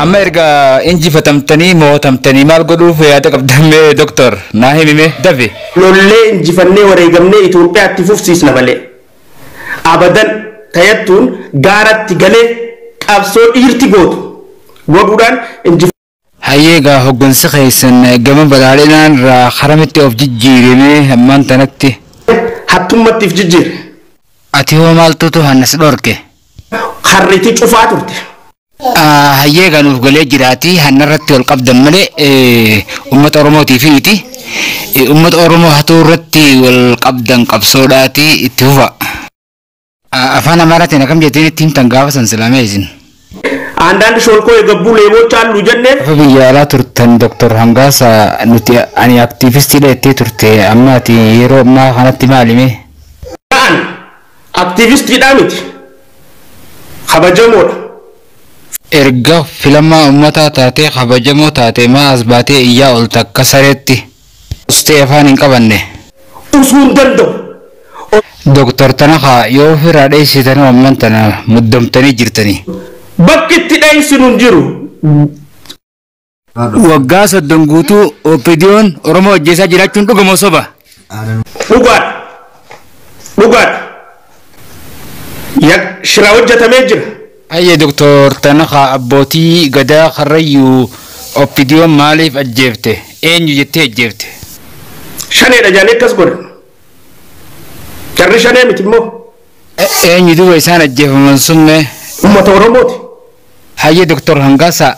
Amma erga injifatamtanii mo'atamtanii maal godhuuf yaada qabdamee doktor naa himime dafe. Lollee injifannee wareegamnee Itoophiyaatti fufsiisna malee. Abadan tayattuun gaaratti galee qabsoo dhiirti gootu godhuudhaan injifannee. Hayyee egaa hoggansi keessan gama badhaadhinaan irraa haramitti of jijjiiramee ammaan tanatti. Hattummatti of jijjiire. Ati hoo maaltutu hannas dhorke? Harriti cufaa turte. Hayyee egaa nuuf galee jiraati hannarratti ol qabdan malee uummata Oromootiif miti. Uummata Oromoo hatuu irratti wal qabdan qabsoodhaati itti fufa. Afaan Amaaraatiin akkam jetteen itti himtan gaafa san silaamee isin. አንዳንድ ሾልኮ የገቡ ሌቦች አሉ ጀኔ Gaafa biyya alaa turtan Dr. Hangaasaa nuti ani aktiivistiidha jettee turte amma ati yeroo ammaa kanatti maali mee? An aktiivistiidha miti kabajamoodha. Erga filamaa uummataa taatee kabajamoo taate maa as baatee iyyaa oolta akka sareetti. Ustee afaan hin qabanne. Usuu hin danda'u. Dr. Tanakaa yoo ofirraa dheessitan amman tana muddamtanii jirtanii. Bakki itti dheessinu hin jiru. Waggaa 30 guutuu OPDO'n Oromoo ajjeesaa jiraachuun dhuguma soba. Dhugaadha. Dhugaadha. Shira hojjetamee jira. Hayyee Dr. Tanakaa abbootii gadaa Karrayyuu OPDO'n maaliif ajjeefte? Eenyu jettee ajjeefte? Shaneedha jedhanii akkas godhan. Jarri shanee miti immoo. Eenyu duuba isaan ajjeefaman sun mee? Uummata Oromooti. Hayyee Dr. Hangaasaa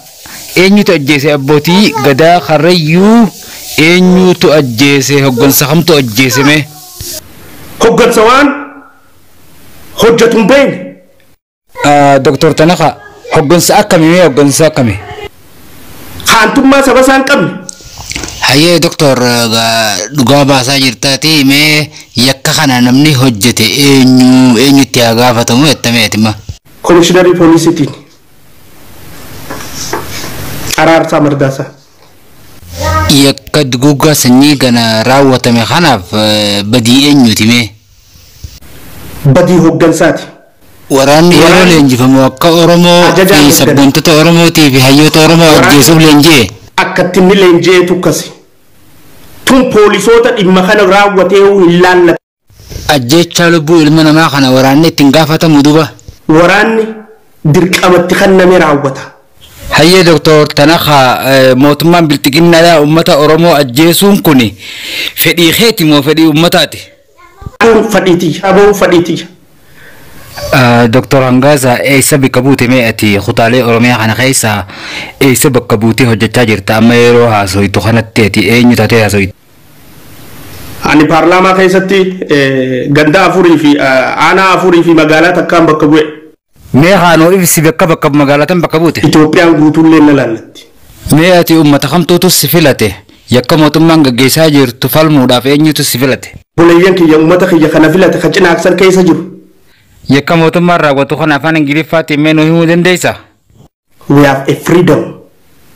eenyutu ajjeese abbootii gadaa Karrayyuu eenyutu ajjeese hoggansa kamtu ajjeese mee? Hoggansa waan hojjetu hin beekne. Dr. Tanakaa hoggansa akkamii mee hoggansa akkamii? Haantummaa saba isaa hin qabne. Hayyee Dr. dhugaa baasaa jirtaati mee yakka kana namni hojjete eenyu eenyutti haa gaafatamu jettamee atima? Komishiinarii poolisiitiin. Araarsaa Mardaasaa. Yakka duguuggaa sanyii kana raawwatame kanaaf badii eenyuti mee? Badii hoggansaati. Waraanni yeroo leenjifamu akka Oromoo fi sabboontota Oromootii fi hayyoota Oromoo ajjeesuuf leenji'e. Akkatti inni leenji'eetu akkasi. Tun poolisoota dhimma kana raawwatee hin laallatu. Ajjeechaa lubbuu ilma namaa kana waraanni ittiin gaafatamu duuba. Waraanni dirqamatti kenname raawwata. Hayyee Dr. Tanakaa mootummaan bilxiginnaadhaa uummata Oromoo ajjeesuun kun fedhii keeti moo fedhii uummataati? Fadhiitiyya. Aboo fadhiitiyya. Dr. Hangaasaa eessa bakka buute mee ati kutaalee Oromiyaa kana keessa eessa bakka buutee hojjechaa jirta amma yeroo haasoytu kanatti ati eenyu taatee haasoytu? Ani paarlaamaa keessatti ganda 4 fi aanaa 4 fi magaalaa takkaan bakka bu'e. Mee haanoo ibsi bakka bakka magaalaa tan bakka buute? Itoophiyaan guutuullee na laallatti. Mee ati uummata kamtuutu si filate? Yakka mootummaan gaggeessaa jirtu falmuudhaaf eenyutu si filate? Buleeyyan kiyya uummata kiyya kana filate kan cinaaksan keessa jiru. Yakka mootummaan raawwatu kana afaan Ingiliffaatiin mee nuu himuu dandeessaa? We have a freedom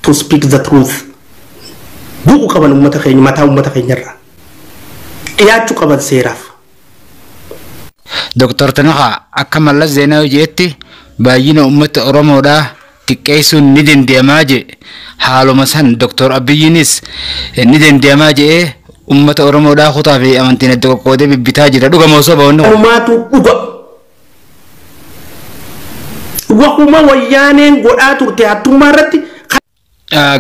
to speak the truth. Bu'uu qaban uummata keenya mataa uummata keenyarraa. Dhiyaachuu qaban seeraaf. Dr. Tanakaa akka Mallas Zeenaawi jedhetti baay'ina uummata Oromoodhaa xiqqeessuun ni danda'amaa jedhe. Haaluma san Dr. Abiyyiinis ni danda'amaa jedhee uummata Oromoodhaa kutaa fi amantiin adda qoqqoodee bibbitaa jira. Dhugama osoo bahuun. Uumaatu dhuga. Wahuma wayyaaneen godhaa turte hattummaa irratti.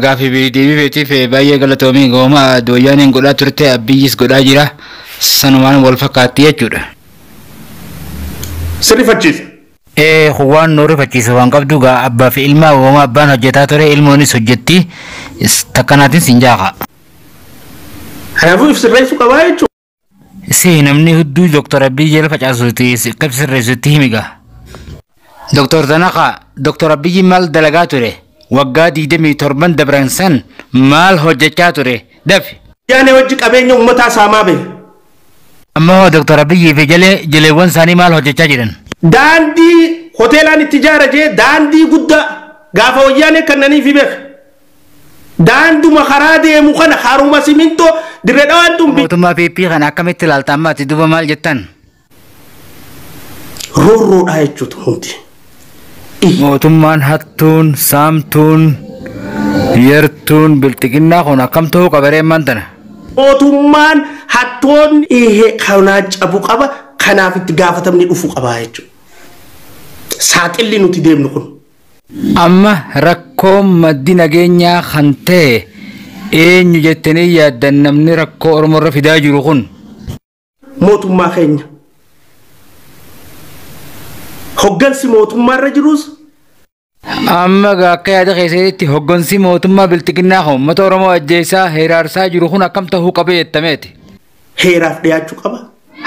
Gaaffii deebii feetiif baay'ee galatoomii gooma wayyaaneen godhaa turte Abiyyis godhaa jira. Sanumaan wal fakkaatti jechuudha. Sirrifachiisa. Waan nu rifachiisu waan qabdu gaa abbaa fi ilmaa uumama abbaan hojjetaa ture ilmoonis hojjetti takkanaatiin sin jaaqa. Kanaafuu if sirreessuu qabaa jechuudha. Si namni hudduu Dr. Abiyyi jala facaasuuti akka sirreessutti himi gaa. Dr. Tanakaa Dr. Abiyyi maal dalagaa ture? Waggaa 27 dabran san maal hojjechaa ture? Dafi. Yaani hojii qabeenya uummataa saamaa bahe. Amma hoo Dr. Abiyyi fi jaleewwan isaanii maal hojjechaa jiran? Daandii hoteelaan itti ijaara jee daandii guddaa gaafa wayyaanee kannanii fi beeka. Daanduma karaa deemu kana haruma simintoo dirree dhawaan tun. Mootummaa PP kana akkamitti ilaalta amma ati duuba maal jettan? Roorroodhaa jechuutu hundi. Mootummaan hattuun, saamtuun, yartuun bilxiginnaa kun akkam ta'uu qaba ree ammaan tana? Mootummaan hattoonni ihe kanaa cabu qaba, kanaaf itti gaafatamni dhufu qaba jechuudha. Saaxilli nuti deemnu kun. Amma rakkoon maddi nageenyaa kan ta'e eenyu jettanii yaaddan namni rakkoo Oromoo irra fidaa jiru kun? Mootummaa keenya. Hoggansi mootummaa irra jirus. Amma egaa akka yaada keessanitti hoggansi mootummaa bilxiginnaa kan uummata Oromoo ajjeesaa hiraarsaa jiru kun akkam ta'uu qaba jettameeti? Heeraaf dhiyaachuu qaba.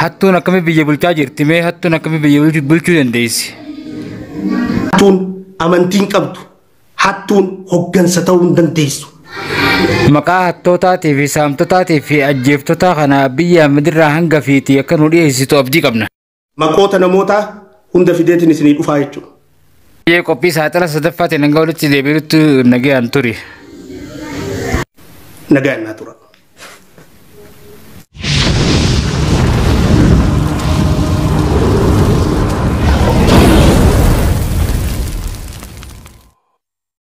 Hattuun akkamii biyya bulchaa jirti? Mee hattuun akkamii biyya bulchuu dandeessi? Hattuun amantiin qabdu, hattuun hoggansa ta'uu hin dandeessu. Maqaa hattootaatii fi saamtotaatii fi ajjeeftotaa kana Abiyyi Ahmed irraa hanga fiitii akka nu dhiyeessitu abdii qabna. Maqoota namootaa hunda fideetiin isinii dhufaa jechuudha. Biyyee qophii saaxila sadaffaatiin hanga walitti deebinutti nagayaan turi. Nagayaan naa tura.